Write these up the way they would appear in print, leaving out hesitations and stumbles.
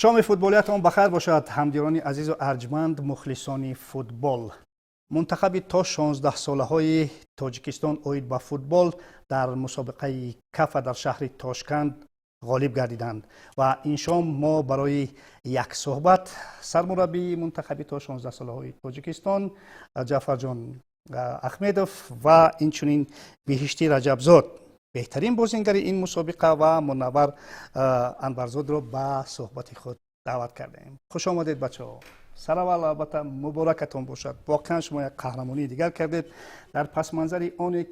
Шоми футболиятон ба хайр бошад, ҳамдиёрони азизу арҷманд, мухлисони футбол. Мунтахаби то 16-солаҳои Тоҷикистон оид ба футбол дар мусобиқаи Кафа дар шаҳри Тошканд ғолиб гардиданд ва ин шом мо барои як суҳбат сармураббии мунтахаби то 16-солаҳои Тоҷикистон Ҷаъфарҷон Ахмедов ва инчунин Биҳиштӣ Раҷабзод, беҳтарин бозингари ин мусобиқа, ва Мунаввар Анварзодро ба суҳбати худ даъват кардем. Хуш омадед, бачаҳо. Сараввал, албатта, муборакатон бошад. Воқеан, шумо як қаҳрамонии дигар кардед дар пасманзари оне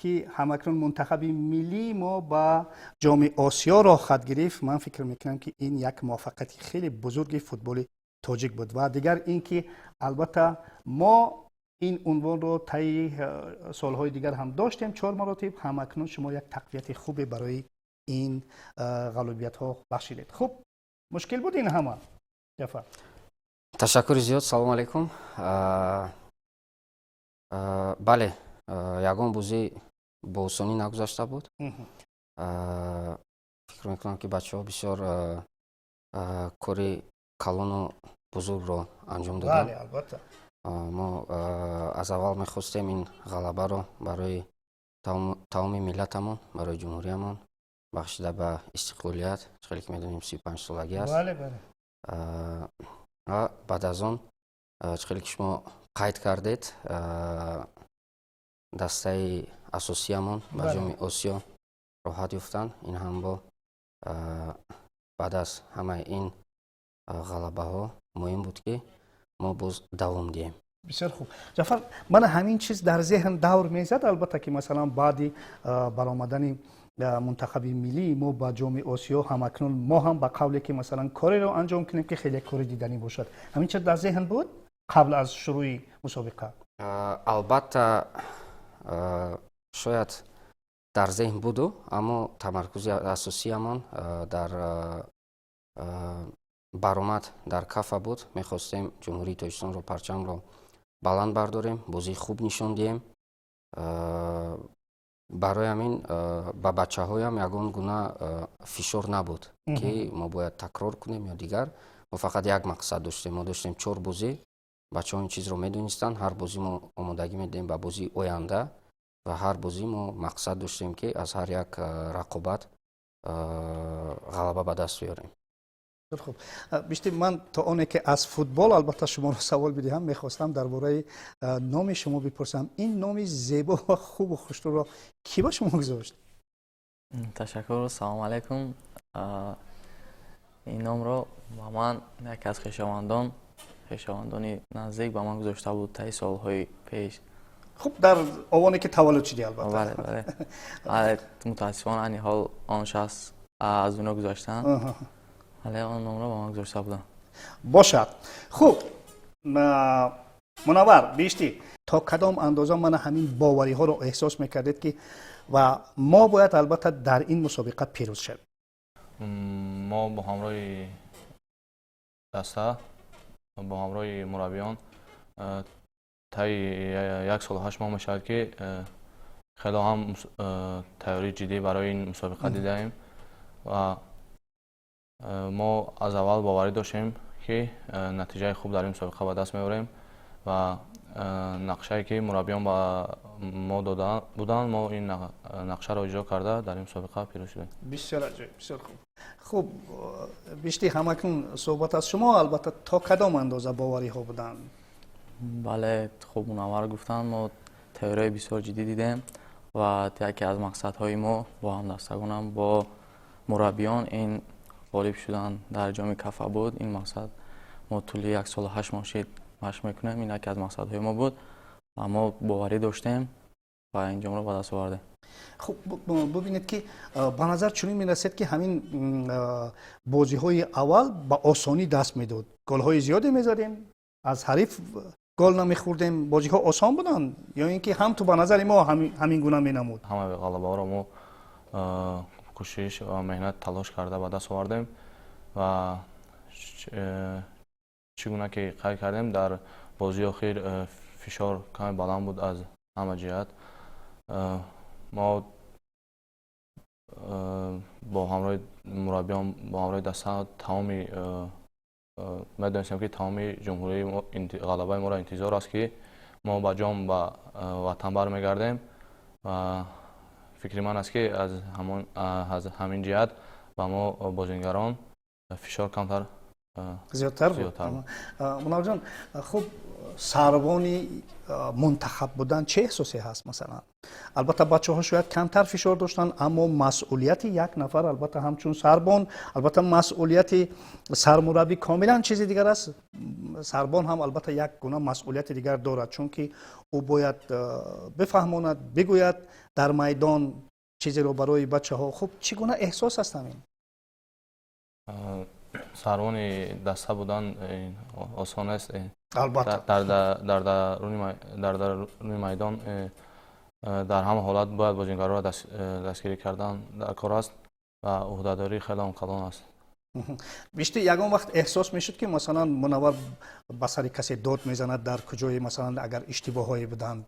ки ҳамакнун мунтахаби миллии мо ба Ҷоми Осиё роҳ гирифт. Ман фикр мекунам, ки ин як муваффақияти хеле бузурги футболи тоҷик буд ва дигар ин ки, албатта, мо ин унвонро таи солҳои дигар ҳам доштем, чор маротиб. Ҳамакнун шумо як тақвияти хубе барои ин ғалубиятҳо бахшидед. Хуб, мушкил буд ин ҳама, Ҷафар? Ташаккури зиёд, салому алайкум. Бале, ягон бозӣ бо осонӣ нагузашта буд. Фикр мекунам, ки бачаҳо бисёр кори калону бузургро анҷом доданд. Мо аз аввал мехостем ин ғалабаро барои тамоми миллатамон, барои ҷумҳуриямон бахшида ба истиқлолият. Хеле ки медонем, 35-солагӣ аст. Ва баъд аз он, чӣ хеле ки шумо қайд кардед, дастаи асосиямон ба Ҷоми Осиё роҳат ёфтанд. Ин ҳам бо баъд аз ҳамаи ин ғалабаҳо муҳим буд, ки мо боз давом диҳем. Бисёр хуб, Ҷафар. Мана ҳамин чиз дар зеҳн давр мезад, албатта, ки масалан баъди баромадани мунтахаби миллии мо ба Ҷоми Осиё, ҳамакнун мо ҳам ба қавле ки масалан кореро анҷом кунем, ки хеле кори диданӣ бошад. Ҳамин чиз дар зеҳн буд қабл аз шурӯи мусобиқа? Албатта, шояд дар зеҳн буду, аммо тамаркузи асосиямон дар баромад дар Кафа буд. Мехостем Ҷумҳурии Тоҷикистонро, парчамро баланд бардорем, бозии хуб нишон диҳем. Барои ҳамин ба бачаҳоям ягон гуна фишор набуд, ки мо бояд такрор кунем ё дигар. Мо фақат як мақсад доштем. Мо доштем чор бозӣ. Бачаҳо ин чизро медонистанд. Ҳар бозӣ мо омодагӣ медиҳем ба бозии оянда ва ҳар бозӣ мо мақсад доштем, ки аз ҳар як рақобат ғалаба ба даст биёрем. Хуб, Биҳиштӣ, ман то оне ки аз футбол, албатта, шуморо савол бидиҳам, мехостам дар бораи номи шумо бипурсам. Ин номи зебо ва хубу хушрӯро кӣ ба шумо гузошт? Ташаккур, салому алайкум. Ин номро ба ман яке аз хешовандон, хешовандони наздик ба ман гузошта буд таи солҳои пеш. Хуб, дар овоне ки таваллуд шудӣ, албатта. Бале, бале, мутаассифона, айни ҳол он шахс аз дунё гузаштанд, вале он номро ба ман гузошта буданд. Бошад, хуб. Мунаввар, Биҳиштӣ, то кадом андоза мана ҳамин бовариҳоро эҳсос мекардед, ки ва мо бояд, албатта, дар ин мусобиқа пирӯз шавем? Мо бо ҳамроҳи даста, бо ҳамроҳи мураббиён таи 1 солу 8 моҳ мешавад, ки хело ҳам тайёрии ҷиддӣ барои ин мусобиқа дидаем ва мо аз аввал боварӣ доштем, ки натиҷаи хуб дар ин мусобиқа ба даст меорем ва нақшае ки мураббиён ба мо дода буданд, мо ин нақшаро иҷро карда, дар ин мусобиқа пирӯз шудем. Бисёр аҷоиб, бисёр хуб. Хуб, Биҳиштӣ, ҳамакнун суҳбат аз шумо. Албатта, то кадом андоза бовариҳо буданд? Бале, хуб, Мунаввар гуфтанд, мо тайёриҳои бисёр ҷиддӣ дидем ва яке аз мақсадҳои мо бо ҳамдастагонам, бо мураббиён ин ғолиб шудан дар Ҷоми Кафа буд. Ин мақсад мо тӯли 1 солу 8 моҳ шид машқ мекунем. Ин яке аз мақсадҳои мо буд ва мо боварӣ доштем ва ин ҷомро ба даст овардем. Хуб, бубинед, ки ба назар чунин мерасед, ки ҳамин бозиҳои аввал ба осонӣ даст медод, голҳои зиёде мезадем, аз ҳариф гол намехӯрдем. Бозиҳо осон буданд ё ин ки ҳам ту ба назари мо ҳамин гуна менамуд? Ҳамаи ғалабаҳоро мо кӯшиш ва меҳнат, талош карда ба даст овардем ва чӣ гуна ки қайд кардем, дар бозии охир фишор каме баланд буд аз ҳама ҷиҳат. Мо Бо ҳамроҳи мураббиён, бо ҳамроҳи даста тамоми медонистем, ки тамоми ҷумҳурии ғалабаи моро интизор аст, ки мо ба ҷом ба ватан бармегардем. Ва фикри ман аст, ки аз ҳамин ҷиҳат ба мо бозингарон фишор камтар зиёдтар буд. Мунавварҷон, хуб, сарбони мунтахаб будан чӣ эҳсосе ҳаст? Масалан, албатта, бачаҳо шояд камтар фишор доштанд, аммо масъулияти як нафар, албатта, ҳамчун сарбон, албатта, масъулияти сармураббӣ комилан чизи дигар аст. Сарбон ҳам, албатта, як гуна масъулияти дигар дорад, чунки ӯ бояд бифаҳмонад, бигӯяд дар майдон чизеро барои бачаҳо. Хуб, чӣ гуна эҳсос аст ҳамин? Сарбони даста будан осон нест. Албатта. Дар даруни майдон дар ҳама ҳолат бояд бозингарро дастгирӣ кардан дар кор аст ва ӯҳдадорӣ хеле калон аст. Бишти, ягон вақт эҳсос мешуд, ки, масалан, Мунаввар ба сари касе дод мезанад дар куҷое, масалан, агар иштибоҳҳое буданд,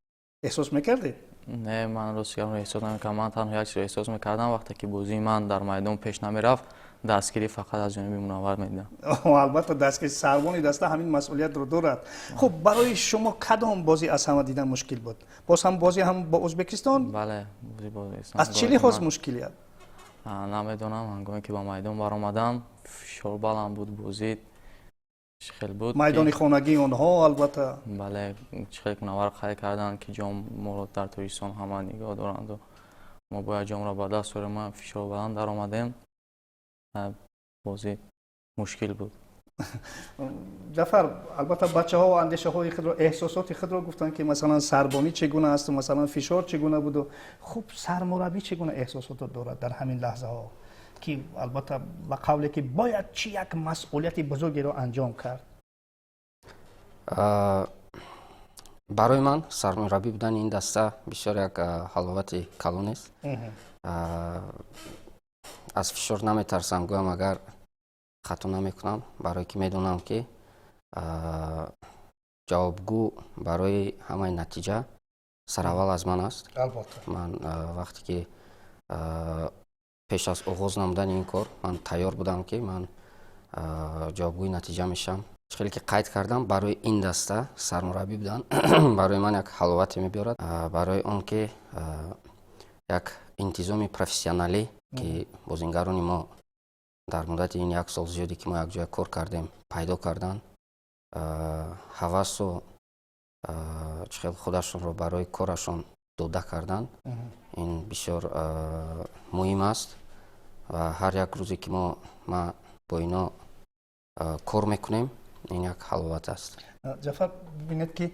эҳсос мекардед? Не, ман рости гапро эҳсос намекардам. Ман танҳо як чизро эҳсос мекардам: вақте ки бозии ман дар майдон пеш намерафт, дастгирӣ фақат аз ҷониби Мунаввар медидам. Албатта, дастгири сарбони даста ҳамин масъулиятро дорад. Хуб, барои шумо кадом бозӣ аз ҳама дидан мушкил буд? Боз ҳам бозӣ ҳам бо Ӯзбекистон? Бале, бозӣ бо Ӯзбекистон. Аз чӣ лиҳоз мушкилият? Намедонам, ҳангоме ки ба майдон баромадам, фишор баланд буд, бозӣ чӣ хел буд. Майдони хонагии онҳо, албатта. Бале, чӣ хел Мунаввар қайд карданд, ки ҷом моро дар Тоҷикистон ҳама нигоҳ доранду мо бояд ҷомро ба даст орем. Ма фишор баланд даромадем, бозӣ мушкил буд. Ҷафар, албатта, бачаҳо андешаҳои худро, эҳсосоти худро гуфтанд, ки, масалан, сарбонӣ чӣ гуна асту, масалан, фишор чӣ гуна буду. Хуб, сармураббӣ чӣ гуна эҳсосотро дорад дар ҳамин лаҳзаҳо, ки, албатта, ба қавле ки бояд чӣ як масъулияти бузургеро анҷом кард? Барои ман сармураббӣ будани ин даста бисёр як ҳаловати калон аст. Аз фишор наметарсам, гӯям, агар хато намекунам, барое ки медонам, ки ҷавобгӯ барои ҳамаи натиҷа сараввал аз ман аст. Ман вақте ки пеш аз оғоз намудани ин кор ман тайёр будам, ки ман ҷавобгӯи натиҷа мешавам. Хеле ки қайд кардам, барои ин даста сармураббӣ будан барои ман як ҳаловате мебиёрад, барои он ки як интизоми профессионалӣ, ки бозингарони мо дар муддати ин як сол зиёде, ки мо якҷоя кор кардем, пайдо карданд, ҳавасу чӣ хел худашонро барои корашон дода карданд, ин бисёр муҳим аст. Ва ҳар як рӯзе, ки мо ма бо ино кор мекунем, ин як ҳаловат аст. Ҷафар, бибинед, ки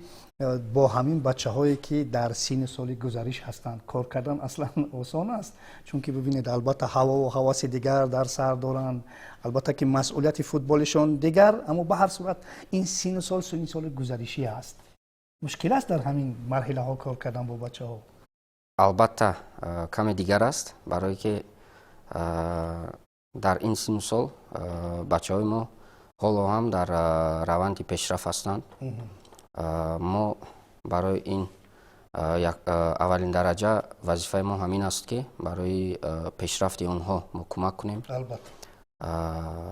бо ҳамин бачаҳое, ки дар синни соли гузариш ҳастанд, кор кардан аслан осон аст, чунки, бибинед, албатта, ҳавову ҳаваси дигар дар сар доранд, албатта, ки масъулияти футболишон дигар, аммо ба ҳар сурат ин синну сол синни соли гузаришӣ аст. Мушкил аст дар ҳамин марҳилаҳо кор кардан бо бачаҳо? Албатта, каме дигар аст, барое ки дар ин синну сол бачаҳои мо ҳоло ҳам дар раванди пешрафт ҳастанд. Мо барои ин аввалин дараҷа вазифаи мо ҳамин аст, ки барои пешрафти онҳо мо кӯмак кунем.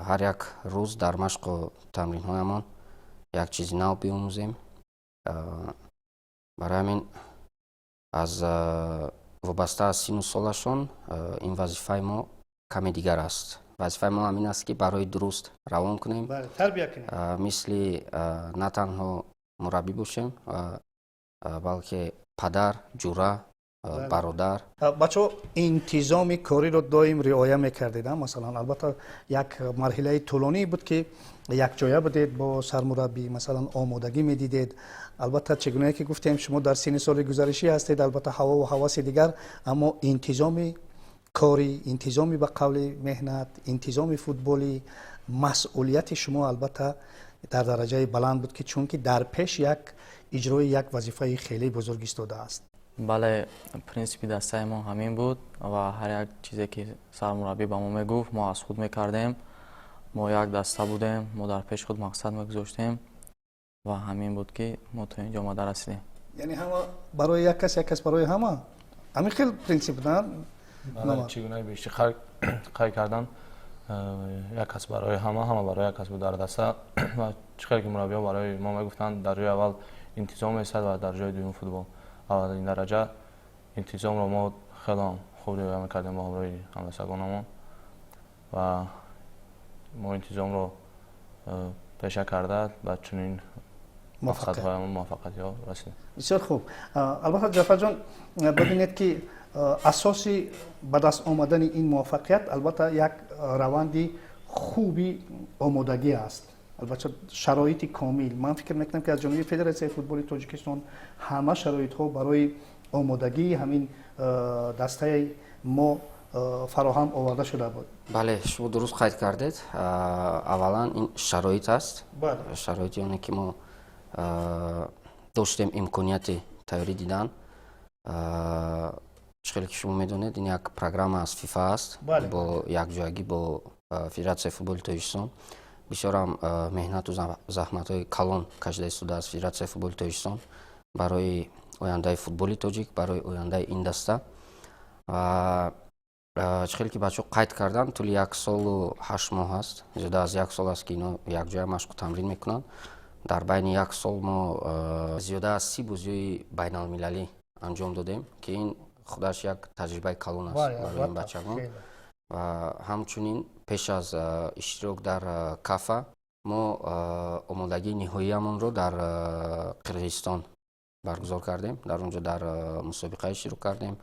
Ҳар як рӯз дар машқу тамринҳоямон як чизи нав биомӯзем. Барои ҳамин аз вобаста аз синну солашон ин вазифаи мо каме дигар аст. Вазифаи мо ҳамин аст, ки барои дуруст равон кунем, мисли на танҳо мураббӣ бошем, балки падар, ҷура, бародар. Бачаҳо, интизоми кориро доим риоя мекардед? Масалан, албатта, як марҳилаи тӯлонӣ буд, ки якҷоя будед бо сармураббӣ, масалан, омодагӣ медидед. Албатта, чӣ гунае ки гуфтем, шумо дар синни соли гузаришӣ ҳастед, албатта, ҳавову ҳаваси дигар, аммо интизоми корӣ, интизоми, ба қавли меҳнат, интизоми футболӣ, масъулияти шумо, албатта, дар дараҷаи баланд буд, ки чунки дар пеш як иҷрои як вазифаи хеле бузург истодааст. Бале, принсипи дастаи мо ҳамин буд ва ҳар як чизе, ки сармураббӣ ба мо мегуфт, мо аз худ мекардем. Мо як даста будем, мо дар пеши худ мақсад мегузоштем ва ҳамин буд, ки мо то ин ҷо омада расидем. Яъне ҳама барои як кас, як кас барои ҳама, ҳамин хел принсип, на? Чӣ гуна бештӣ қайд кардан, як кас барои ҳама, ҳама барои як кас буд дар даста. Ва чӣ хеле ки мураббиён барои мо мегуфтанд, дар ҷои аввал интизом меистад ва дар ҷои дуюм футбол. Аввалин дараҷа интизомро мо хело хуб риоя мекардем бо ҳамроҳи ҳамдастагонамон ва мо интизомро пеша карда ба чунин мақсадҳоямон, муваффақиятҳо расидем. Бисёр хуб. Албатта, Ҷафарҷон, бибинед, ки асоси ба даст омадани ин муваффақият, албатта, як раванди хуби омодагӣ аст, албатта, шароити комил. Ман фикр мекунам, ки аз ҷониби Федератсияи футболи Тоҷикистон ҳама шароитҳо барои омодагии ҳамин дастаи мо фароҳам оварда шуда буд. Бале, шумо дуруст қайд кардед. Аввалан, ин шароит аст, шароити оне ки мо доштем имконияти тайёрӣ дидан. Чӣ хеле ки шумо медонед, ин як программа аз ФИФА аст, бо якҷоягӣ бо Федератсияи футболи Тоҷикистон. Бисёрам меҳнату заҳматҳои калон кашида истодааст Федератсияи футболи Тоҷикистон барои ояндаи футболи тоҷик, барои ояндаи ин даста. Ва чӣ хеле ки бачаҳо қайд карданд, тӯли 1 солу 8 моҳ аст, зиёда аз як сол аст, ки ино якҷоя машқу тамрин мекунанд. Дар байни як сол мо зиёда аз 30 бозиҳои байналмилалӣ анҷом додем, ки ин худаш як таҷрибаи калон аст барои ин бачагон. Ва ҳамчунин пеш аз иштирок дар КАФА мо омодагии ниҳоиямонро дар Қирғизистон баргузор кардем. Дар он ҷо дар мусобиқа иштирок кардем,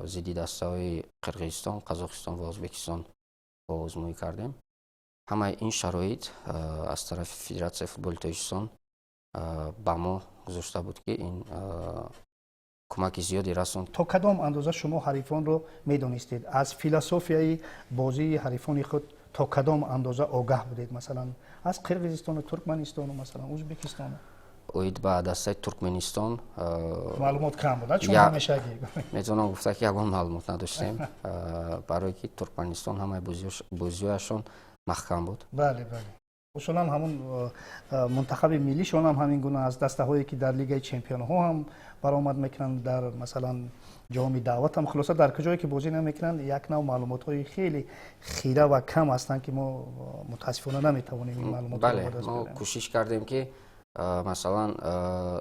зидди дастаҳои Қирғизистон, Қазоқистон ва Ӯзбекистон озмоӣ кардем. Ҳамаи ин шароит аз тарафи Федератсияи футболи Тоҷикистон ба мо гузошта буд, ки ин кӯмаки зиёде расонд. То кадом андоза шумо ҳарифонро медонистед? Аз философияи бозии ҳарифони худ то кадом андоза огаҳ будед, масалан, аз Қирғизистону Туркманистону, масалан, Ӯзбекистону? Оид ба дастаи Туркменистон маълумот кам буд, чун ҳамешагӣ. Метавонам гуфта, ки ягон маълумот надоштем, барое ки Туркманистон ҳамаи бозиҳояшон маҳкам буд. Бале, усулан ҳамун мунтахаби миллишон ҳам ҳамин гуна аст. Дастаҳое ки дар Лигаи чемпионҳо ҳам баромад мекунанд, дар, масалан, Ҷоми даъват ҳам, хулоса, дар куҷое ки бозӣ намекунанд, як нав маълумотҳои хеле хира ва кам ҳастанд, ки мо мутаассифона наметавонем ин маълумотро. Бале, мо кӯшиш кардем, ки масалан,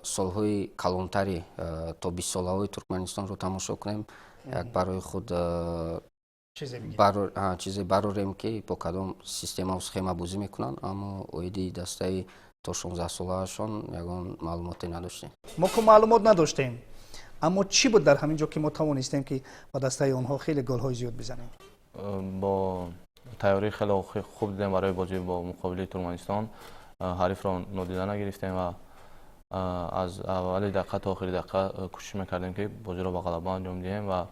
солҳои калонтари то 20-солаҳои Туркманистонро тамошо кунем, як барои худ чизе барорем, ки бо кадом системаву схема бозӣ мекунанд. Аммо оиди дастаи то 16-солаашон ягон маълумоте надоштем. Мо ку маълумот надоштем, аммо чӣ буд дар ҳамин ҷо, ки мо тавонистем, ки ба дастаи онҳо хеле голҳои зиёд бизанем? Бо тайёрии хеле хуб дидем барои бозӣ бо муқобили Туркманистон. Ҳарифро нодида нагирифтем ва аз аввали дақиқа то охири дақиқа кӯшиш мекардем, ки бозиро ба ғалаба анҷом диҳем ва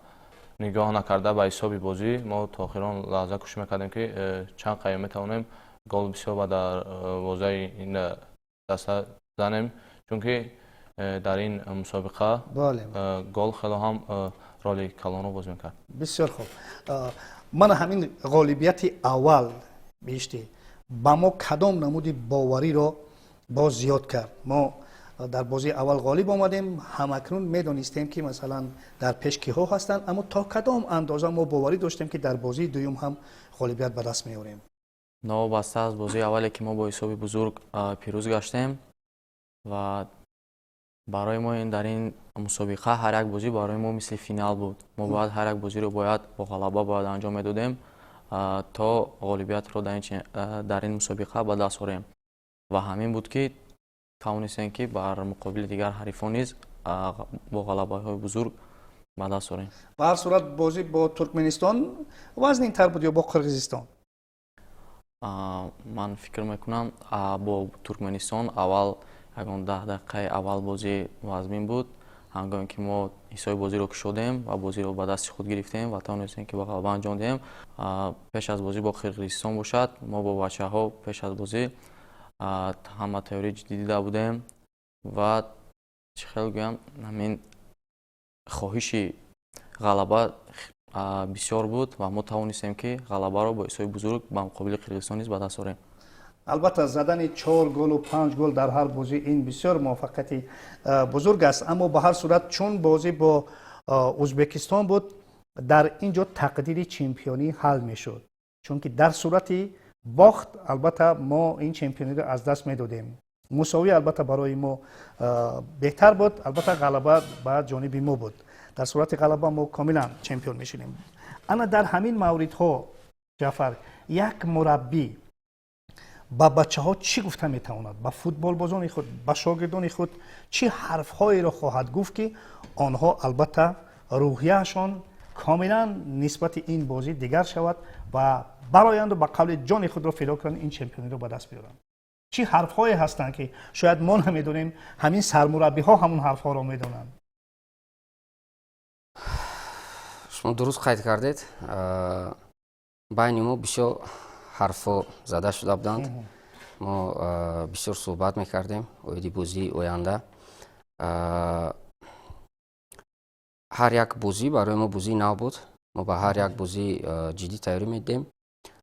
нигоҳ накарда ба ҳисоби бозӣ, мо то охири он лаҳза кӯшиш мекардем, ки чанд қайм метавонем гол бисёр ба дарвозаи ин даста занем, чунки дар ин мусобиқа гол хело ҳам роли калонро бозӣ мекард. Бисёр хуб. Мана ҳамин ғолибияти аввал, Беҳиштӣ, ба мо кадом намуди бовариро боз зиёд кард? Мо дар бозии аввал ғолиб омадем, ҳамакнун медонистем, ки, масалан, дар пеш киҳо ҳастанд, аммо то кадом андоза мо боварӣ доштем, ки дар бозии дуюм ҳам ғолибият ба даст меорем? Новобаста аз бозии аввале, ки мо бо ҳисоби бузург пирӯз гаштем, ва барои мо ин дар ин мусобиқа ҳар як бозӣ барои мо мисли финал буд. Мо бояд ҳар як бозиро бояд бо ғалаба бояд анҷом медодем, то ғолибиятро дар ин мусобиқа ба даст орем. Ва ҳамин буд, ки тавонистем, ки бар муқобили дигар ҳарифон низ бо ғалабаҳои бузург ба даст орем. Ба ҳар сурат, бозӣ бо Туркменистон вазнинтар буд ё бо Қирғизистон? Ман фикр мекунам, бо Туркменистон аввал ягон 10 дақиқаи аввал бозӣ вазмин буд. Ҳангоме ки мо ҳисоби бозиро кушодем ва бозиро ба дасти худ гирифтем ва тавонистем, ки ба ғалаба анҷом диҳем. Пеш аз бозӣ бо Қирғизистон бошад, мо бо бачаҳо пеш аз бозӣ ҳама тайёрии ҷиддӣ дида будем ва чӣ хел гӯям, ҳамин хоҳиши ғалаба бисёр буд ва мо тавонистем, ки ғалабаро бо ҳисоби бузург ба муқобили Қирғизистон низ ба даст орем. Албатта, задани чор голу панҷ гол дар ҳар бозӣ ин бисёр муваффақияти бузург аст, аммо ба ҳар сурат, чун бозӣ бо Ӯзбекистон буд. Дар ин ҷо тақдири чемпионӣ ҳал мешуд, чунки дар сурати бохт, албатта, мо ин чемпиониро аз даст медодем. Мусовӣ, албатта, барои мо беҳтар буд, албатта, ғалаба ба ҷониби мо буд. Дар сурати ғалаба мо комилан чемпион мешудем. Ана дар ҳамин мавридҳо, Ҷаъфар, як мураббӣ ба бачаҳо чӣ гуфта метавонад, ба футболбозони худ, ба шогирдони худ чӣ ҳарфҳоеро хоҳад гуфт, ки онҳо, албатта, рӯҳияшон комилан нисбати ин бозӣ дигар шавад ва бароянду ба қавли ҷони худро фидо кунанд, ин чемпиониро ба даст биёранд? Чӣ ҳарфҳое ҳастанд, ки шояд мо намедонем, ҳамин сармураббиҳо ҳамон ҳарфҳоро медонанд? Шумо дуруст қайд кардед, байни мо бисёр ҳарфҳо зада шуда буданд. Мо бисёр суҳбат мекардем оиди бозии оянда. Ҳар як бозӣ барои мо бозии нав буд. Мо ба ҳар як бозӣ ҷиддӣ тайёрӣ медидем.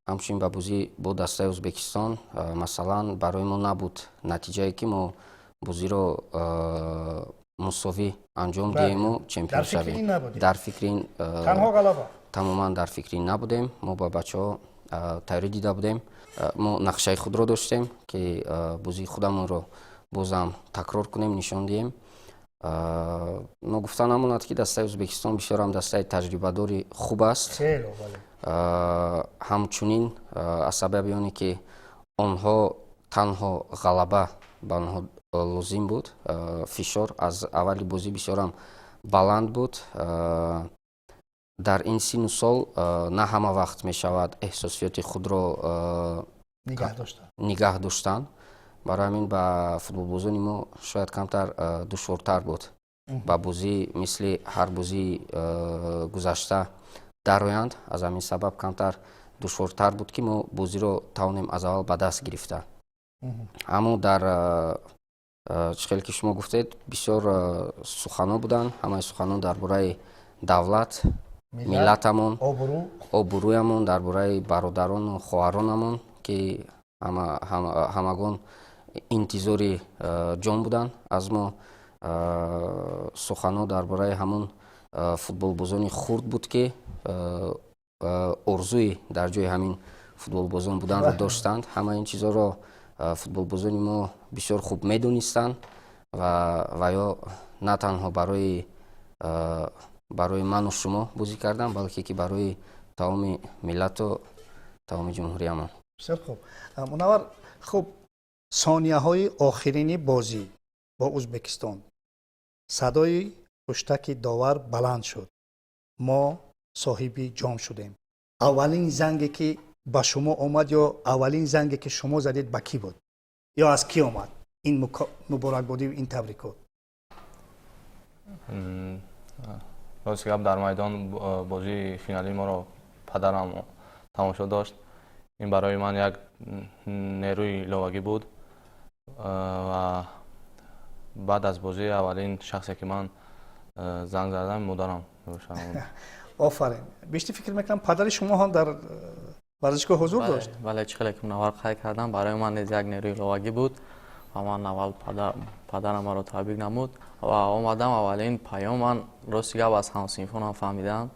Ҳамчунин ба бозӣ бо дастаи Ӯзбекистон, масалан, барои мо набуд натиҷае, ки мо бозиро мусовӣ анҷом диҳему чемпион шавем. Дар фикри ин тамоман дар фикри ин набудем. Мо ба бачаҳо тайёрӣ дида будем. Мо нақшаи худро доштем, ки бозии худамонро бозам такрор кунем, нишон диҳем. Ногуфта намонад, ки дастаи Ӯзбекистон бисёрам дастаи таҷрибадори хуб аст. Ҳамчунин аз сабаби оне, ки онҳо танҳо ғалаба ба онҳо лозим буд, фишор аз аввали бозӣ бисёрам баланд буд. Дар ин синну сол на ҳама вақт мешавад эҳсосиёти худро нигаҳ доштан. Барои ҳамин ба футболбозони мо шояд камтар душвортар буд ба бозӣ мисли ҳар бозии гузашта дароянд. Аз ҳамин сабаб камтар душвортар буд, ки мо бозиро тавонем аз аввал ба даст гирифта. Аммо дар чӣ хеле ки шумо гуфтед, бисёр суханҳо буданд. Ҳамаи суханҳо дар бораи давлат, миллатамон, обрӯямон, дар бораи бародарону хоҳаронамон, ки ҳамагон интизори ҷон буданд аз мо. Суханҳо дар бораи ҳамон футболбозони хурд буд, ки орзуи дар ҷои ҳамин футболбозон буданро доштанд. Ҳамаи ин чизҳоро футболбозони мо бисёр хуб медонистанд ва ё на танҳо барои ману шумо бозӣ карданд, балки ки барои тамоми миллату тамоми ҷумҳуриямон. Бисёр хуб, Мунаввар. Хуб, сонияҳои охирини бозӣ бо Ӯзбекистон садои ҳуштаки довар баланд шуд, мо соҳиби ҷом шудем. Аввалин занге, ки ба шумо омад, ё аввалин занге, ки шумо задед, ба кӣ буд ё аз кӣ омад ин муборакбодию ин табрикот? Рости гап, дар майдон бозии финалии моро падарам тамошо дошт. Ин барои ман як нерӯи иловагӣ буд. Ва баъд аз бозӣ аввалин шахсе, ки ман занг задам, модарам. Офарин! Бештар фикр мекунам, падари шумо ҳам дар варзишгоҳ ҳузур дошт. Бале, чӣ хеле ки Мунаввар қайд кардам, барои ман низ як нерӯи иловагӣ буд ва ман аввал падарам маро табрик намуд ва омадам. Аввалин паём ман, рости гап, аз ҳамсинфонам фаҳмидам,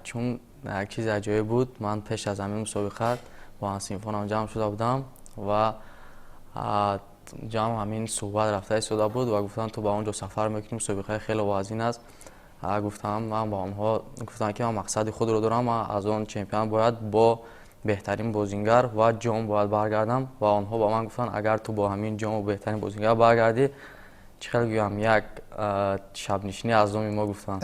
чун як чизи аҷоиб буд. Ман пеш аз ҳамин мусобиқа бо ҳамсинфонам ҷамъ шуда будам ва ҷамъ ҳамин суҳбат рафта истода буд ва гуфтанд: «Ту ба он ҷо сафар мекунӣ, мусобиқаи хеле вазин аст». Гуфтам, ман ба онҳо гуфтам, ки ман мақсади худро дорам, ман аз он чемпионат бояд бо беҳтарин бозингар ва ҷом бояд баргардам. Ва онҳо ба ман гуфтанд: «Агар ту бо ҳамин ҷому беҳтарин бозингар баргардӣ, чӣ хел гӯям, як шабнишинӣ аз номи мо», гуфтанд.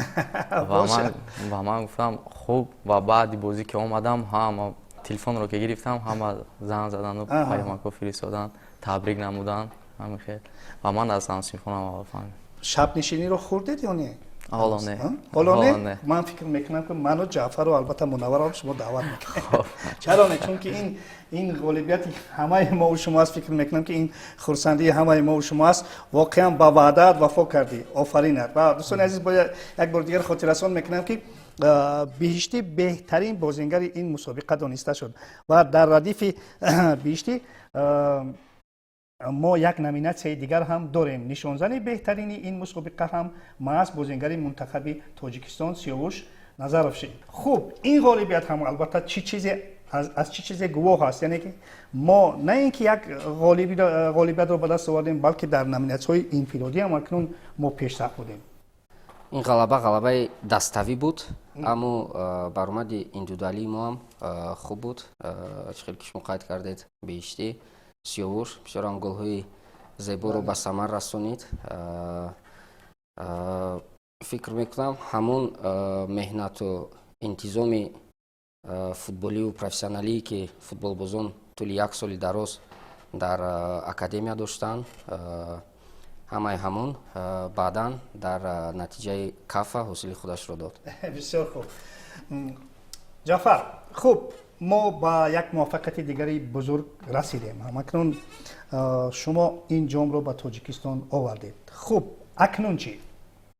Ва ман гуфтам: «Хуб». Ва баъди бозӣ ки омадам, ҳама телефонро ки гирифтам, ҳама занг заданду паёмакҳо фиристоданд, табрик намуданд, ҳамин хел. Ва ман аз ҳамсинфонам аввал фаҳмидам. Шабнишиниро хӯрдед ё не? Ҳоло не. Ҳоло не. Ман фикр мекунам, ки ману Ҷаъфару, албатта, Мунавварам шумо даъват мекунед. Чаро не? Чунки ин ғолибияти ҳамаи мову шумо аст. Фикр мекунам, ки ин хурсандии ҳамаи мову шумо аст. Воқеан, ба ваъдаат вафо кардӣ, офаринат. Ва дӯстони азиз, бояд як бори дигар хотиррасон мекунам, ки Биҳиштӣ беҳтарин бозингари ин мусобиқа дониста шуд. Ва дар радифи Биҳиштӣ мо як номинатсияи дигар ҳам дорем. Нишонзани беҳтарини ин мусобиқа ҳам маҳз бозингари мунтахаби Тоҷикистон Сиёвуш. Назаров шид. Хуб, ин ғолибият ҳам албатта чӣ чизе аз чӣ чизе гувоҳ аст, яъне ки мо на ин ки як ғолибиятро ба даст овардем, балки дар номинатсияҳои инфиродӣ ҳам акнун мо пешсаф будем. Ин ғалаба ғалабаи даставӣ буд, аммо баромади индивидуалии мо ҳам хуб буд. Чӣ хел ки шумо қайд кардед, Беҳиштӣ, Сиёвуш бисёрам голҳои зеборо ба самар расонид. Фикр мекунам, ҳамон меҳнату интизоми футболию профессионалие, ки футболбозон тӯли як соли дароз дар академия доштанд, ҳамаи ҳамон баъдан дар натиҷаи Кафа ҳосили худашро дод. Бисёр хуб, Ҷафар. Хуб, мо ба як муваффақияти дигари бузург расидем. Ҳамакнун шумо ин ҷомро ба Тоҷикистон овардед. Хуб, акнун чӣ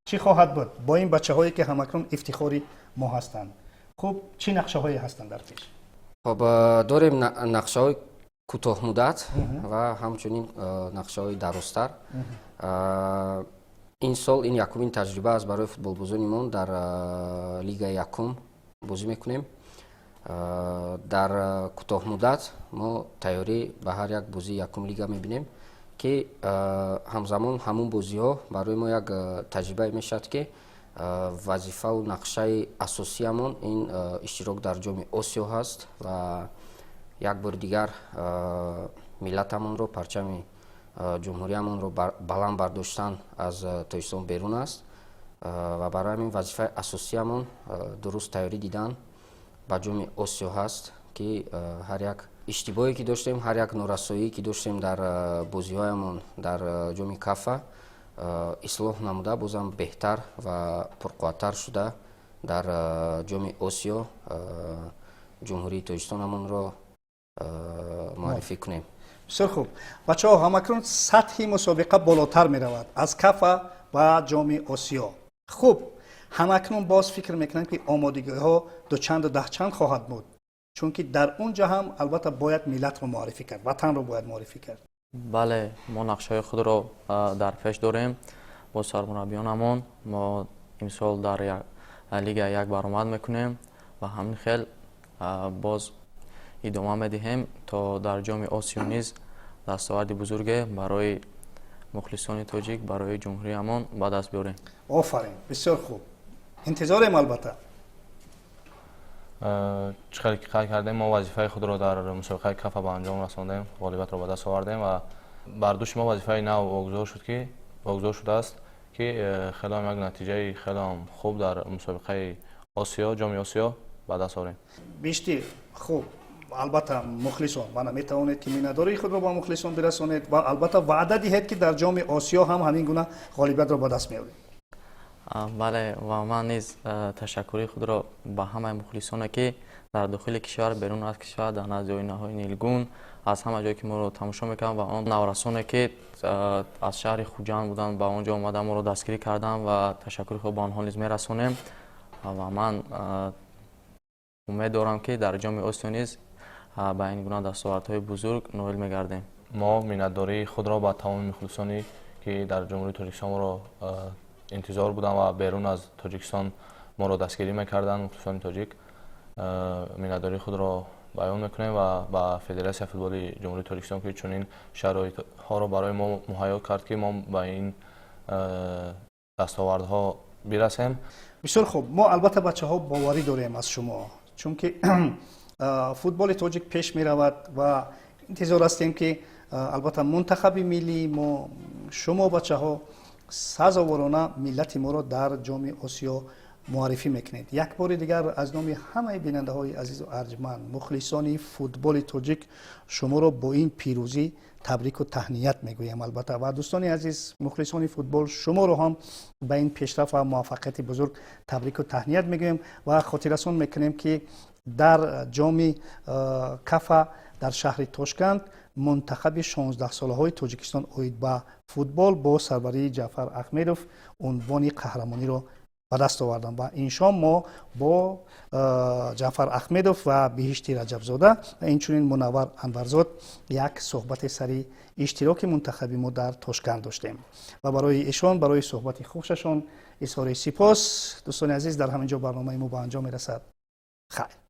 чӣ хоҳад буд бо ин бачаҳое, ки ҳамакнун ифтихори мо ҳастанд? Хуб, чӣ нақшаҳое ҳастанд дар пеш? Хуб, дорем нақшаҳои кӯтоҳмуддат ва ҳамчунин нақшаҳои дарозтар. Ин сол ин якумин таҷриба аст барои футболбозони мо, дар лигаи якум бозӣ мекунем. Дар кӯтоҳмуддат мо тайёрӣ ба ҳар як бозии якум лига мебинем, ки ҳамзамон ҳамун бозиҳо барои мо як таҷрибае мешавад, ки вазифаву нақшаи асосиямон ин иштирок дар Ҷоми Осиё ҳаст ва як бори дигар миллатамонро, парчами ҷумҳуриямонро баланд бардоштан аз Тоҷикистон берун аст. Ва барои ҳамин вазифаи асосиямон дуруст тайёрӣ дидан ба Ҷоми Осиё ҳаст, ки ҳар як иштибоҳе, ки доштем, ҳар як норасоие, ки доштем дар бозиҳоямон дар Ҷоми Кафа, ислоҳ намуда, бозам беҳтар ва пурқувваттар шуда, дар Ҷоми Осиё Ҷумҳурии Тоҷикистонамонро муаррифӣ кунем. Бисёр хуб, бачаҳо. Ҳамакнун сатҳи мусобиқа болотар меравад, аз Кафа ба Ҷоми Осиё. Хуб, ҳамакнун боз фикр мекунам, ки омодагиҳо дучанду даҳчанд хоҳад буд, чунки дар он ҷо ҳам албатта бояд миллатро муаррифӣ кард, ватанро бояд муаррифӣ кард. Бале, мо нақшаҳои худро дар пеш дорем бо сармураббиёнамон. Мо имсол дар лига як баромад мекунем ва ҳамин хел боз идома медиҳем, то дар Ҷоми Осиё низ дастоварди бузурге барои мухлисони тоҷик, барои ҷумҳуриямон ба даст биёрем. Офарин, бисёр хуб, интизорем албатта. Чӣ хеле ки қайд кардем, мо вазифаи худро дар мусобиқаи Кафа ба анҷом расондем, ғолибиятро ба даст овардем ва бар дӯши мо вазифаи нав вогузор шуд, ки вогузор шудааст, ки хелеам як натиҷаи хелеам хуб дар мусобиқаи Осиё, Ҷоми Осиё ба даст орем. Бештир хуб, албатта мухлисон мана метавонед, ки миннатдории худро ба мухлисон бирасонед ва албатта ваъда диҳед, ки дар Ҷоми Осиё ҳам ҳамин гуна ғолибиятро ба даст меоред. Бале, ва ман низ ташаккури худро ба ҳамаи мухлисоне, ки дар дохили кишвар, берун аз кишвар, дар назди оинаҳои нилгун, аз ҳама ҷое ки моро тамошо мекарданд ва он наврасоне, ки аз шаҳри Хуҷанд буданд, ба он ҷо омада моро дастгирӣ карданд, ва ташаккури худро ба онҳо низ мерасонем. Ва ман умед дорам, ки дар Ҷоми Осиё низ ба ин гуна дастовардҳои бузург ноил мегардем. Мо миннатдории худро ба тамоми мухлисоне, ки дар Ҷумҳурии Тоҷикистон моро интизор буданд ва берун аз Тоҷикистон моро дастгирӣ мекарданд, мухлисони тоҷик, миннатдории худро баён мекунем ва ба Федератсияи футболи Ҷумҳурии Тоҷикистон, ки чунин шароитҳоро барои мо муҳайё кард, ки мо ба ин дастовардҳо бирасем. Бисёр хуб. Мо албатта, бачаҳо, боварӣ дорем аз шумо, чунки футболи тоҷик пеш меравад ва интизор ҳастем, ки албатта мунтахаби миллии мо, шумо бачаҳо сазоворона миллати моро дар Ҷоми Осиё муаррифӣ мекунед. Як бори дигар аз номи ҳамаи бинандаҳои азизу арҷманд, мухлисони футболи тоҷик, шуморо бо ин пирӯзӣ табрику таҳният мегӯям албатта. Ва дӯстони азиз, мухлисони футбол, шуморо ҳам ба ин пешрафт ва муваффақияти бузург табрику таҳният мегӯем ва хотиррасон мекунем, ки дар Ҷоми Кафа дар шаҳри Тошканд мунтахаби 16-солаҳои Тоҷикистон оид ба футбол бо сарварии Ҷаъфар Аҳмедов унвони қаҳрамониро ба Ба даст оварданд ва ин шом мо бо Ҷаъфар Аҳмедов ва Биҳишти Раҷабзода ва инчунин Мунаввар Анварзод як суҳбати сари иштироки мунтахаби мо дар Тошканд доштем ва барои эшон барои суҳбати хушашон изҳори сипос. Дӯстони азиз, дар ҳамин ҷо барномаи мо ба анҷом мерасад. Хайр.